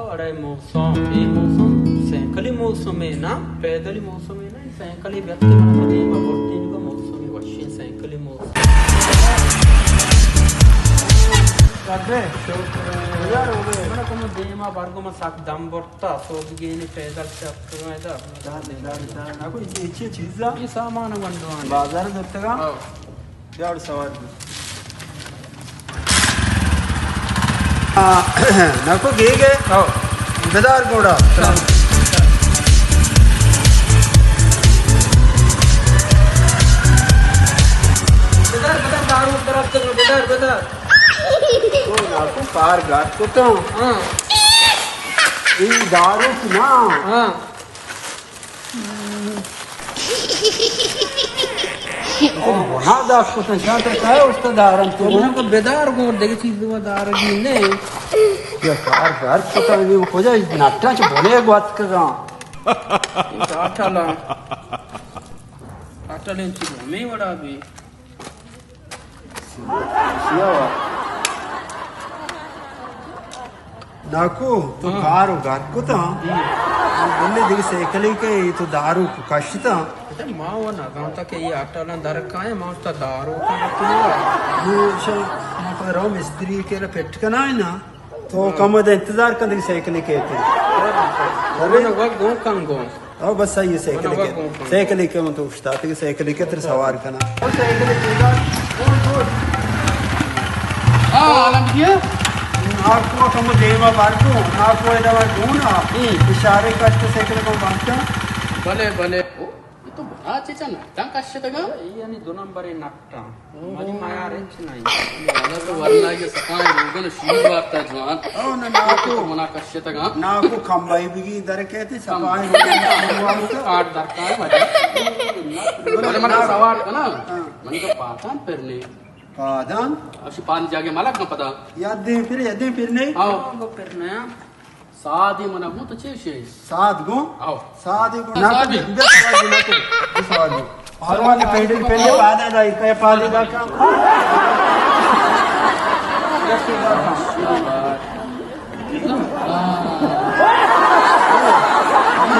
اڑے موسم، اے موسم سائیکلی موسم اے نا، پیدلی موسم اے نا، اے سائیکلی بیت من دیما برتین کو موسم وشیں سائیکلی موسم۔ کدے؟ یار، من کم دیما برگو من سک دم برتا، سوگین پیدل چکر ادا۔ ناکو، اے چی چیزا؟ اے سامان گنڈوان۔ بازار زرتگا؟ ہاں۔ بیا وڑ سوار بی۔ آ، ناکو گیگ ئے؟ ہاں۔ بدار گوڑا۔ بدار، بدار، دارو درست کر، بدار، بدار۔ او ناکو کار گار کتاں۔ ہاں۔ اے دارو کی نا۔ ہاں۔ گناہ داشت کتن، شان تر کائے استاد دارم تو؟ من کو بدار گور دگہ چیز دو دارگی نے۔ یا کار گار کتن، یہ کجا نٹا چ بنے گوات کگا۔ ٹاٹالا۔ ٹاٹالیں چیز ہمیں وڑا بھی۔ چیا وا؟ ناکو، تو ہاں۔ کار و گار کتا؟ ہاں۔ بلے دگہ سائیکلے کہ تو دارو کشتا؟ اچھا، ما و نزانتا کہ یہ اٹلاں در کائیں، ما استا دارو کن رکھنگا۔ نو، شا، ما پدا رو مستری کے پٹ کنا ہے نا۔ تو کم دے انتظار کن، دگہ سائیکلے کہتے۔ ارے۔ وقت گون کن گون۔ او بس صحیح ہے، سائیکلے کے۔ سائیکلے کے من تو اشتاتے کہ سائیکلے کے تر سوار کنا۔ او سائیکلے کے دا۔ ہاں، عالم کیا؟ آپ کو کم دیما بار کو، آپ کو ادا بار گون آ۔ ہوں۔ اشارے کشت سائیکل کو بانتا۔ بلے، بلے۔ او، یہ تو بڑا چیچا نٹاں کشتگا۔ یعنی دو نمبر نٹ۔ منی میار ہچ نہ انت۔ والا تو ورنا یہ سکائیں روگن شیر وارتا جوان۔ او نہ، ناکو۔ تو منا کشتگا۔ ناکو کمبائی بگی در کہتے سکائیں روگن شیر وارتا۔ کاٹ درتا ہے مجھے۔ بلے من سوار کنا۔ ہاں۔ من تو پاتان پرنے۔ پادان؟ اشی پانی جاگے ملک نہ پدا۔ یاد دیں پھر، یاد دیں پھرنے۔ آؤ۔ پرنے۔ سادی منا گوں تو چے شے؟ ساد گوں؟ آؤ۔ سادی گوں۔ ہاں، ناکو سادی۔ بے، بے سوال ناکو۔ بے سوال۔ پہلوان نے پینڈل پینڈل پادا دائی، کئے پادی دا کام۔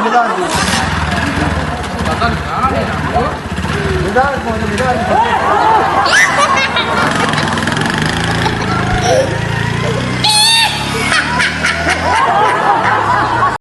بدار دے۔ بدار کو، بدار کو۔